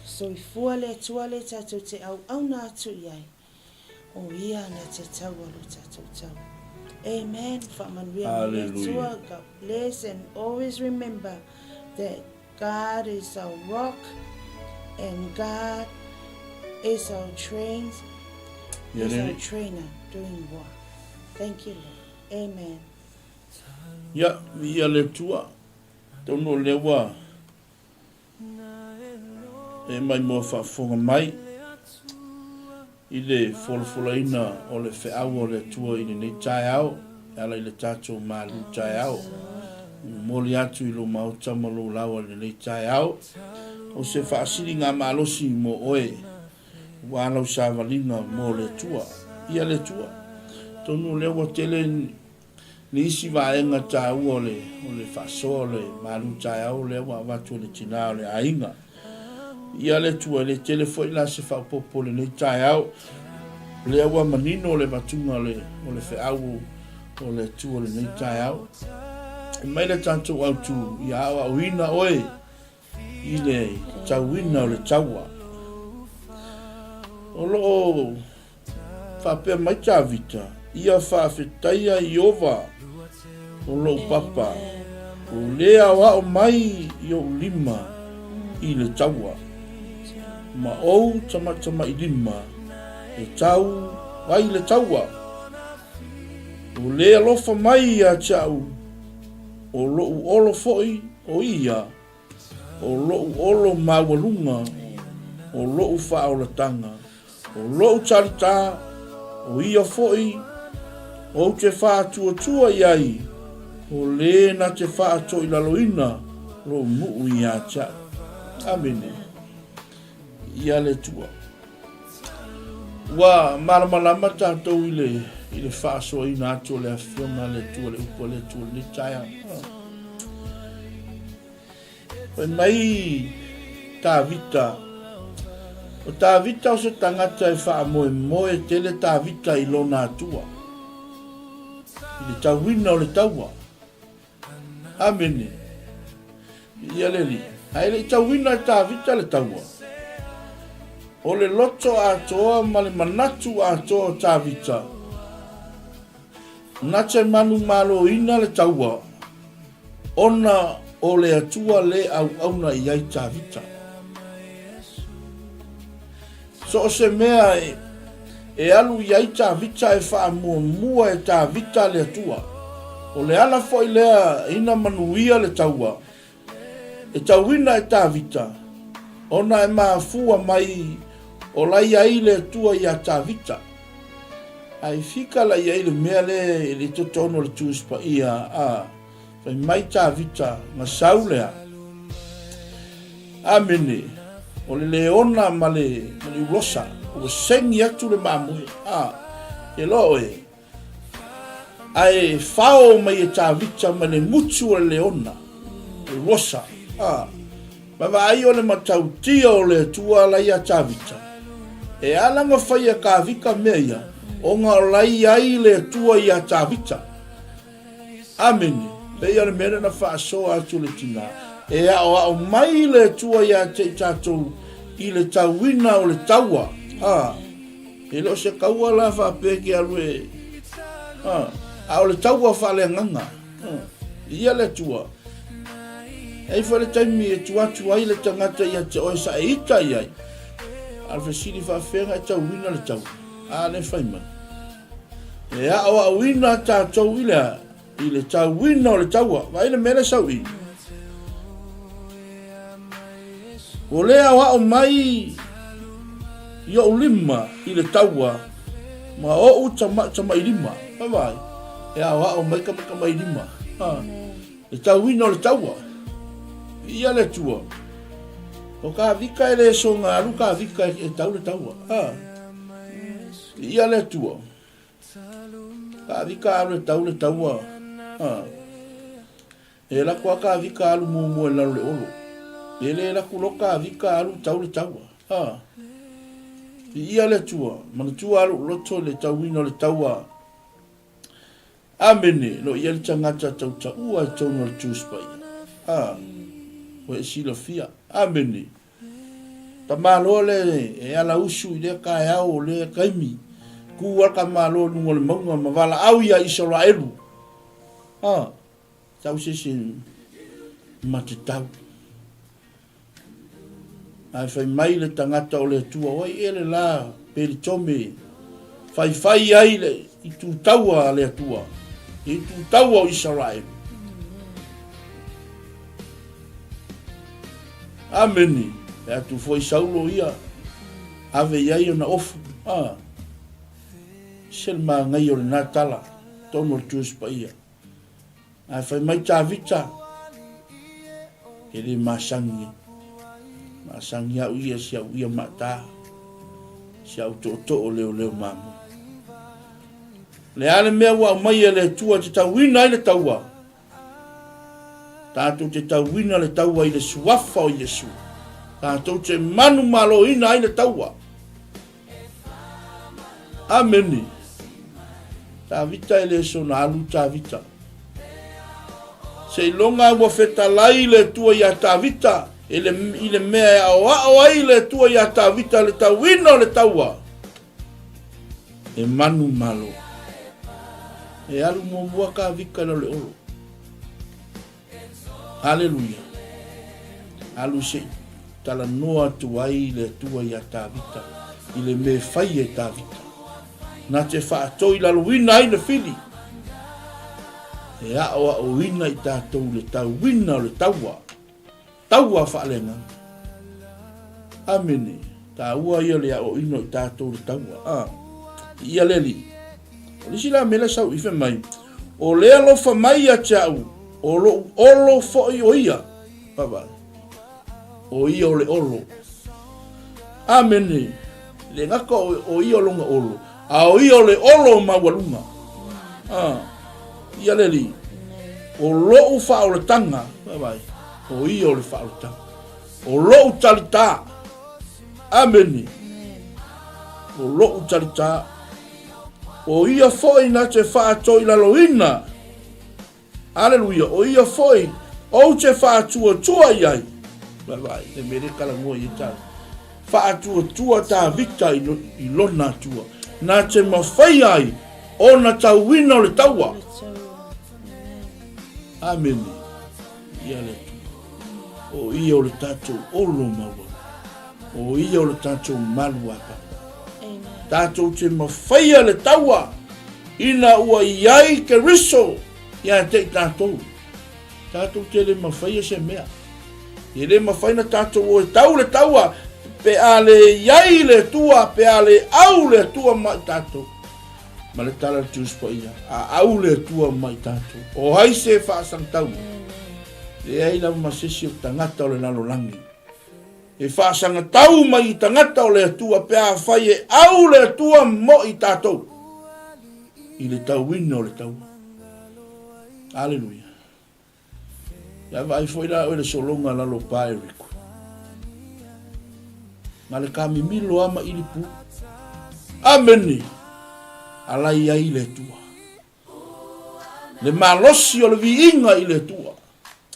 soifua le Atua le tatou te auauna atu i ai. O ia na te taua lo tatou taua. Amen. Faamanuia mai le Atua. God bless and always remember that God is our rock and God is our trains is our trainer during war. Thank you Lord. Amen. Ia, viia le Atua. Tonu o lea ua e mai moa faafofoga mai i le folafolaina o le feau o le Atua i lenei taeao e ala i le tatou malu taeao. E momoli atu i lou maota ma lou laoa i lenei taeao o se faasiligamalosi mo oe ua lau savaliga mo le Atua. Ia le Atua, tonu o lea ua tele Nisi vaega taua o le o le faasoa o le malu taeao lea ua avatu e le tina o le aiga. Ia le Atua, e le tele foi la se faaopoopo i lenei taeao, lea ua manino le avatuga o le o le feau o le Atua i lenei taeao. E mai le tatou autu, ia aoaoina oe i le tauina o le taua. O lo o faapea mai Tavita, Ia faafetaia Ieova o lou papa, o le aoao mai i ou lima i le taua, ma ou tamatamailima e tau ai le taua. O le alofa mai ia te au, o lou olo foi o ia, o lou olo maualuga, o lou faaolataga, o lou talitā, o ia foi ou te faatuatua i ai, o lē na te faatoilaloina lou nuu ia te au. Amene. Ia le Atua. Ua malamalama tatou i le, i le faasoaina atu o le Afioga a le Atua, le upu a le Atua i lenei taeao. Fai mai Tavita, o Tavita o se tagata e faamoemoe tele Tavita i lona Atua, i le tauina o le taua. Amene. Viia le Alii. Ae le i tauina e Tavita le taua. O le loto atoa ma le manatu atoa o Tavita, na te manumaloina le taua, ona o le Atua le auauna i ai Tavita. So o se mea e alu i ai Tavita e faamuamua e Tavita le Atua. O le ala foi lea ina manuia le taua e tauina e Tavita, ona e mafua mai o la i ai le Atua iā Tavita. Ae fika la i ai le mea lea i le totonu o le Tusi Paia a Fai mai Tavita, na sau lea. Amene. O le leona ma le, ma le ulosa, ua sengi atu le mamoe. A, ke loa oe. Ae fao mai e Tavita ma le gutu o le leona, le ulosa. A, ma vaai o le matautia o le Atua la ia Tavita. E ala na fai e Kavika mea ia, ona o la i ai le Atua ia Tavita. Amene. Pei o le mea lea na faasoa atu le tina, e aoao mai le Atua ia te i tatou i le tauina o le taua. A, e le o se kaua la faapea ke alu e, a, a o le taua faaleagaga. A, ia le Atua. E i ai foi le taimi e tu atu ai le tagata ia te oe sa e ita i ai. A o le fesili faafefea na e tauina le taua? A le fai mai. E aoaoina tatou i le a? I le tauina o le taua. Vaai le mea lea sau i. Ua le aoao mai i ou lima i le taua ma ou tamailima. Vaai, e aoao mai tamatamailima. Ha. Le tauina o le taua. Viia le Atua. O ka vika e le soga alu ka vika e tau le taua. Ha. Viia le Atua. Ka vika alu e tau le taua. Ha. E lako a ka vika alu muamua i lalo le olo. E le lako lo ka vika alu tau le taua. Ha. Viia le Atua. Manatua alu loto i le tauina o le taua. Amene, lo ia le tagata tautaua i tonu o le Tusi Paia. Ha. Ua e silafia. Amene. Tamaloa le e ala usu i lea kaeao o lea taimi. Ku a ka malo i luga o le mauga ma valaau ia Isaraelu. A, tau se isi matetau. Ae fai mai le tagata o le Atua, O ai ea le la Pelitome faifai ai le itu taua a le Atua, le itu taua o Isaraelu? Amene. E atu foi Saulo ia, ave i ai ona ofu. A, se le manaia o lena tala, tonu o le Tusi Paia. Ae fai mai Tavita, E le masani e. Masani au ia si au ia maata, si au tootoo leoleo mamoe. Le a le mea ua aumai e le Atua te tauina ai le taua? Tatou te tauina le taua i le suafa o Iesu. Tatou te manumaloina ai le taua. Amene. Tavita e le sona alu Tavita. Seiloga ua fetalai le Atua iā Tavita e le, i le mea e aoao ai le Atua iā Tavita le tauina o le taua. E manu malo. E alu muamua Tavita i le olo. Aleluia! Alu se i talanoa atu ai le Atua iā Tavita i le mea e fai e Tavita, na te faatoilaloina ai le fili, e aʻoaʻoina i tatou le tauina o le taua. Taua faaleagaga. Amene. Taua ia le aoaoina o i tatou le taua. A. Ia le Alii. O le isi la mea lea sau ife mai, o le alofa mai ia te au, o lou olo foi o ia. Vaavaai. O ia o le olo. Amene. Le gata o, o ia o lona olo, a o ia o le olo maualuga. A. Ia le Alii. O lou faaolataga, vaavaai, o ia o le faaolataga. O lou talitā. Amene. O lou talitā. O ia foi na te faatoilaloina. Aleluia. O ia foi ou te faatuatua i ai. Vaavaai, le mea lea talanoa i ai tātou. Faatuatua Tavita i lona Atua, na te mafaia ai ona tauina o le taua. Amene. Ia le Atua. O ia o le tatou olo maualuga. O ia o le tatou malu a papa. Tatou te mafaia le taua ina ua i ai Keriso ia te i tatou. Tatou te le mafaia se mea. E le mafai na tatou o e tau le taua pe a le i ai le Atua, pe a le au le Atua ma i tatou. Ma le tala le Tusi Paia, a au le Atua ma i tatou. O ai se faasagataua? Leai lava ma se isi o tagata o le lalolagi e faasagatau mai i tagata o le Atua pe afai e au le Atua mo i tatou i le tauina o le taua. Aleluia. Ia vaai foi la oe le sologa lalo pa e Rico. Na le kamimilo a ma ilipu. Amene. Alai ai le Atua. Le malosi o le viiga i le Atua.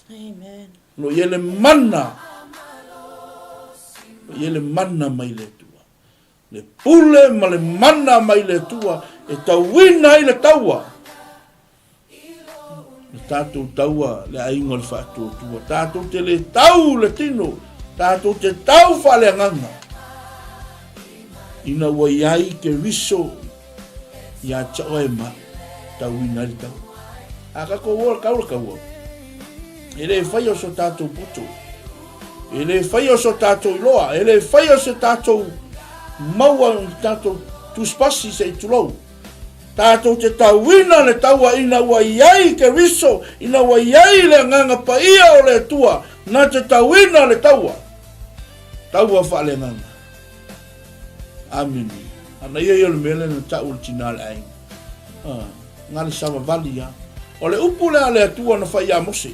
Amen. Lo i ai le mana. Lo i ai le mana mai le Atua. Le pule ma le mana mai le Atua e tauina ai le taua. Le tatou taua le aiga o le faatuatua. Tatou te le tau le tino, tatou te tau faaleagaga. Ina ua i ai Keriso ia te oe ma tauina ai le taua. A tatou o tau le taua, e le faia o so tatou poto, e le faia o so tatou iloa, e le faia o se tatou maua i tatou tusipasi se i tulou. Tatou te tauina le taua ina ua i ai Keriso, ina ua i ai le Agaga Paia o le Atua, na te tauina le taua, taua faaleagaga. Amene. Ana ia ia o le mea lea na tau e le tina o le aiga. Ah, na le savavali ia. O le upu lea a le Atua na fai iā Mose.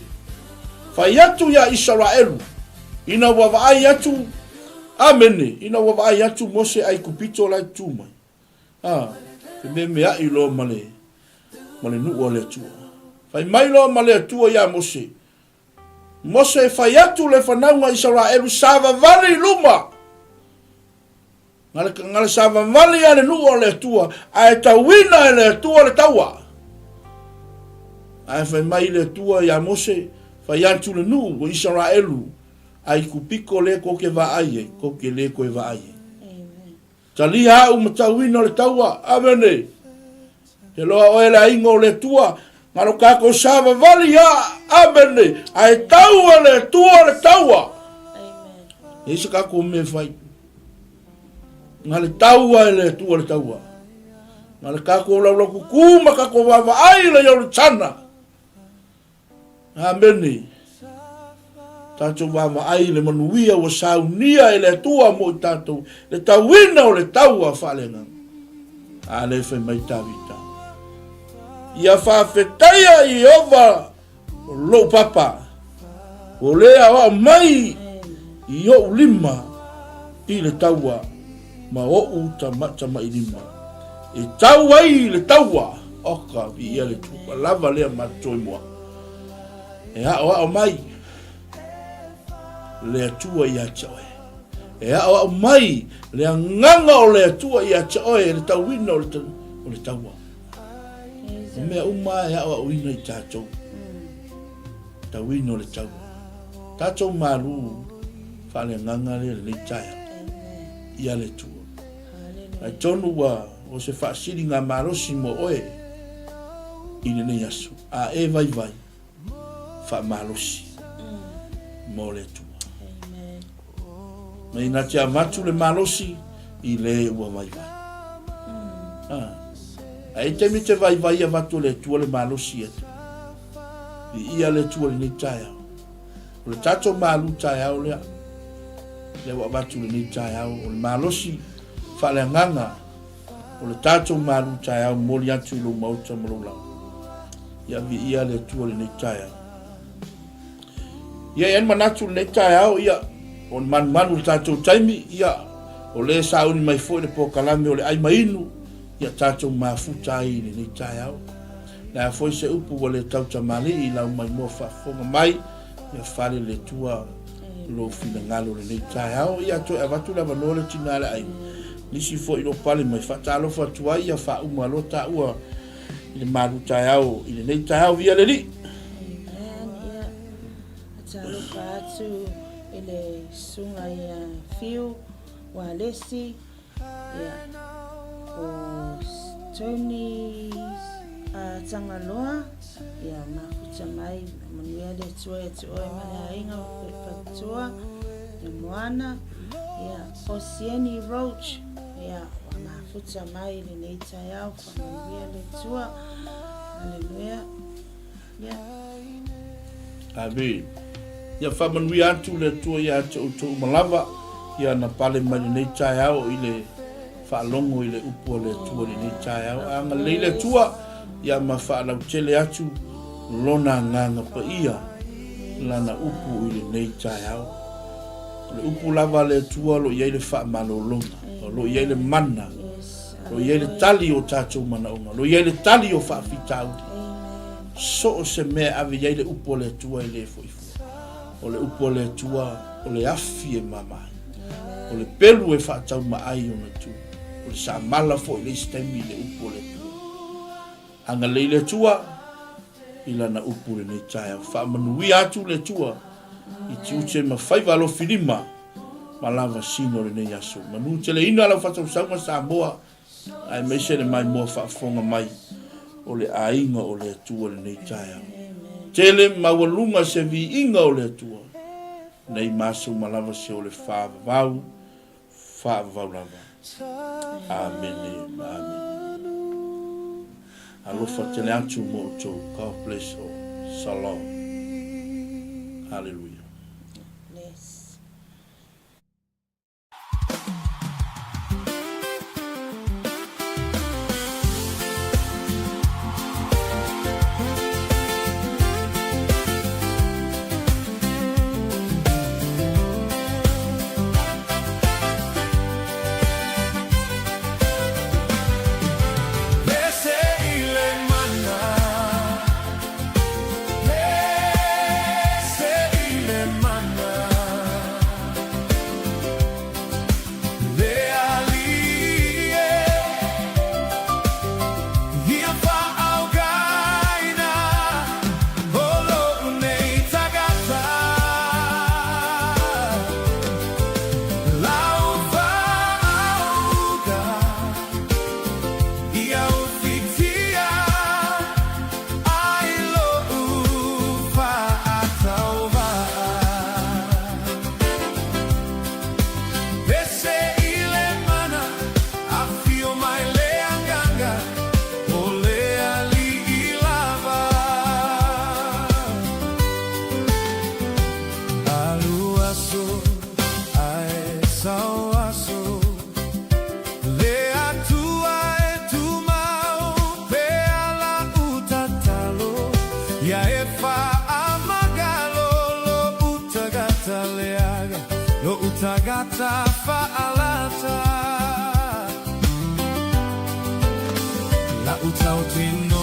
Fai atu iā Isaraelu, ina ua vaai atu, amene, ina ua vaai atu Mose Aikupito la e tutū mai. Ah, fememeaʻi loa ma le, ma le nuu a le Atua. Fai mai loa ma le Atua iā Mose, Mose e fai atu le fanauga Isaraelu savavali i luma. Na le savavali a le nuu o le Atua, ae tauina e le Atua le taua. Ae fai mai le Atua ia Mose, Fai atu le nuu o Isaraelu, Aikupito lea kou te vaai ai, kou te le toe vaai ai. Talia au ma tauina o le taua. Amene. Te loa oe le aiga o le Atua, na lo tatou savavali ia. Amene. Ae tau e le Atua le taua. E se tatou mea fai. Na le taua e le Atua le taua. Na le tatou laulau kuku ma tatou vaavaai le Ioritana. Amene. Tatou vaavaai i le manuia ua saunia e le Atua mo i tatou, le tauina o le taua faaleagaga. A lea e fai mai Tavita, Ia faafetaia Ieova lou papa, ua le aoao mai i ou lima i le taua ma ou tamatamailima e tau ai le taua. Oka, viia le Atua, ua lava lea matou i mua. E aoao mai le Atua ia te oe. E aoao mai le agaga o le Atua ia te oe le tauina o le, o le taua. O mea uma e aoaoina i tatou. Tauina o le taua. Tatou malu faaleagaga lea lenei taeao. Ia le Atua. Ai tonu ua o se faasiliga malosi mo oe i lenei aso. A e vaivai, faamalosi mo le Atua. Mai na te avatu le malosi i le ua vaivai. Ah. Ai taimi te vaivai avatu le Atua le malosi atu. I ia le Atua lenei taeao. O le tatou malu taeao lea. Lea ua avatu lenei taeao. O le malosi faaleagaga O le tatou malu taeao momoli atu i lou maota ma lou lava. Ia viia le Atua lenei taeao. Ia e ai manatu lenei taeao, ia, o le manumanu le tatou taimi, ia, o le sauni mai foi le polokalame o le ai ma inu, ia tatou mafuta ai i lenei taeao. Le a foi se upu ua le tautamalii i lau maimoa faafofoga mai, ia fale le Atua lou finagalo lenei taeao. Ia toe avatu le avanoa le tina le aiga. Nisi foi lo pale mai faatalofa atu ai ia faauma loa taua i le malu taeao i lenei taeao via le Alii. Amen. Ia faatalofa atu i le susuga ia Fiu Walesi Ia, o Tony Tagaloa, ia mafuta mai, manuia le Atua ia te oe ma le aiga o le faletua, ia Moana, ia o Sieni Roach, ia ua mafuta mai lenei taeao, faamanuia le Atua, haleluia. Ave. Ia faamanuia atu le Atua ia te outou uma lava, ia na pale mai lenei taeao i le faalogo i le upu a le Atua lenei taeao. A agalelei le Atua, ia ma faalautele atu Lona agaga paia, Lana upu i lenei taeao. O le upu lava a le Atua o lo o i ai le faamalologa, o lo o i ai le mana, O lo o i ai le tali o tatou manaoga, o lo o i ai le tali o faafitauli. So o se mea e ave i ai le upu a le Atua e le foi fua. O le upu a le Atua o le afi e mama ai. O le pelu e faataumaai ona itu. O le samala foi i le isi taimi i le upu a le Atua. Agalelei le Atua i lana upu lenei taeao. Faamanuia atu le Atua i tiute ma faiva alofilima ma lava sino lenei aso. Manu teleina lau faatausauga Samoa aemaise le maimoa faafofoga mai o le aiga o le Atua lenei taeao. Tele maualuga se viiga o le Atua nei ma aso ma lava se o le faavavau, faavavau lava. Amene ma amene. Alofa tele atu mo outou. God bless all. Shalom. Hallelujah. Bless. Pese i le mana. Pese i le. Ia e faamagalo lo'u tagata leaga, lo'u tagata fa'alata. La'u tautinoga.